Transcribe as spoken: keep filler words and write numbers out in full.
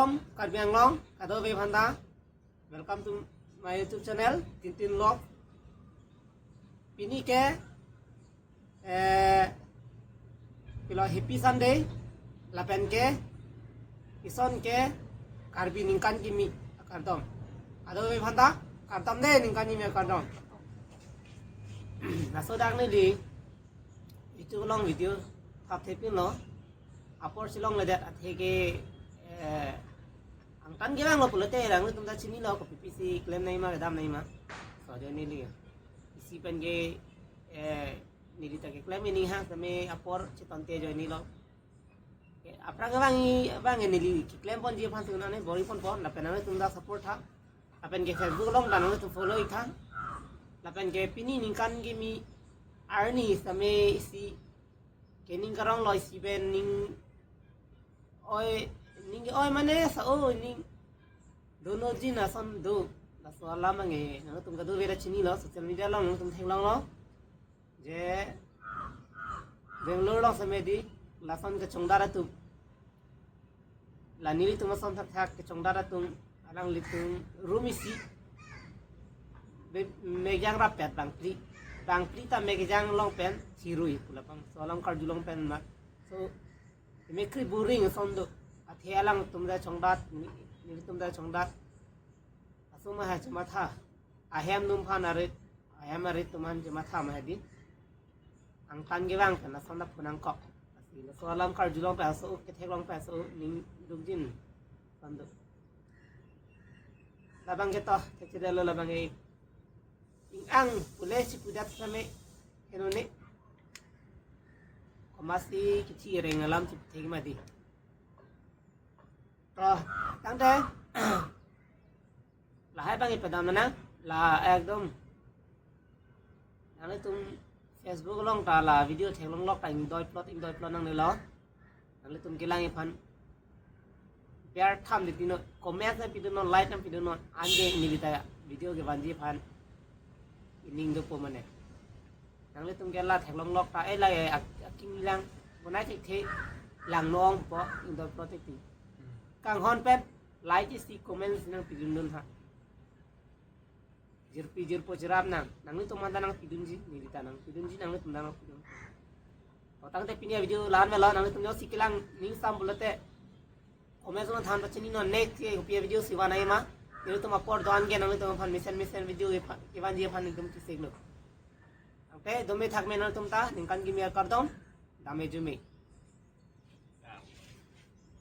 Karbi Anglong, kadokave aphanta. Welcome to my YouTube channel, Tintin Vlog. Pini ke, eh, pilo Happy Sunday, lapen ke, ison ke, Karbi ningkan kimi akardom. Kadokave aphanta, kardom dei ningkan kimi akardom. Laso dak neli, YouTube along video thap thepinlo. Apor si longledet athe ke, eh, angtan kevanglo pulote nanglitum ta chinilo, kopi pisi klem nangji ma kedam nangji ma. So, ajoine neli isi pen ke, eh, neli ta keklem ini ha, tame apor chetongte ajoinelo. Ke aphrang kevang i, vang neli keklem ponji aphan si nane bor-i ponpo, lapen nanglitum ta support tha. Lapen ke Facebook along ta nanglitum follow ik tha. Lapen ke pini ningkan kimi arni tame isi kening karonglo, isi pen ning oi, ning ke oi mane sa o ning dono jin ason do. Laso alam ange nanglitum kadokave ta chinilo, social media along nanglitum theklonglo. Je Bangalore along tame dei, lason kechongdat atum. La nelitum ason thakthak kechongdat atum, alanglitum room isi be-, mekjang rappet bangphli. Bangphli ta mekjang along pen chirui pu labang. So alam karjulong pen ma. So, mekkri boring ason do. Athe alangtum ta chongdat, ne-, nelitum ta chongdat. Laso ma ha chematha. Ahem atum aphan arit, ahem arit atum aphan chematha ma hedi. Angtan kevang pen lason ta phunangkok. Lasi laso alam karjulong pen aso, ketheklong pen aso, ning dungjin ason do. Labang ke to, thekchedetlo labang ke. Ing-ang pule si pudat same henone. Komatsi kithi reng alam si puthek ma dei. To, tangte. Lahai bang ipadam nang, la ekdom. Nanglitum Facebook along ta la video theklonglok ta ingdoi plot, ingdoi plot nangnelo. Nanglitum kelang aphan ber tham di pino, comment nangpidunnon, like nangpidunnon, anke neli ta video kevanji aphan ining dopo mane. Nanglitum ke la theklonglok ta, eh, la, eh, ak-, aking lang, bonai thekthe, langno-ongpo, ingdoi plot ti. Kanghon pen, like isi comment nangpidundun ha. Jirpi jirpo jirap nang, nanglitum aphan ta nangpidunji, neli ta nangpidunji, nanglitum ta nangpidun. To tangte pini avideo la-an melo, nanglitum jongsi kelang ning sam pulote comment along than pachininon, next ke kopi avideo si vannangji ma. Nanglitum apor do-an ke nanglitum aphan mesen mesen video kepa-, kevanji aphan nelitum chesiklo. Tangte dome thakme nanglitum ta, ningkan kimi akardom, dame jume.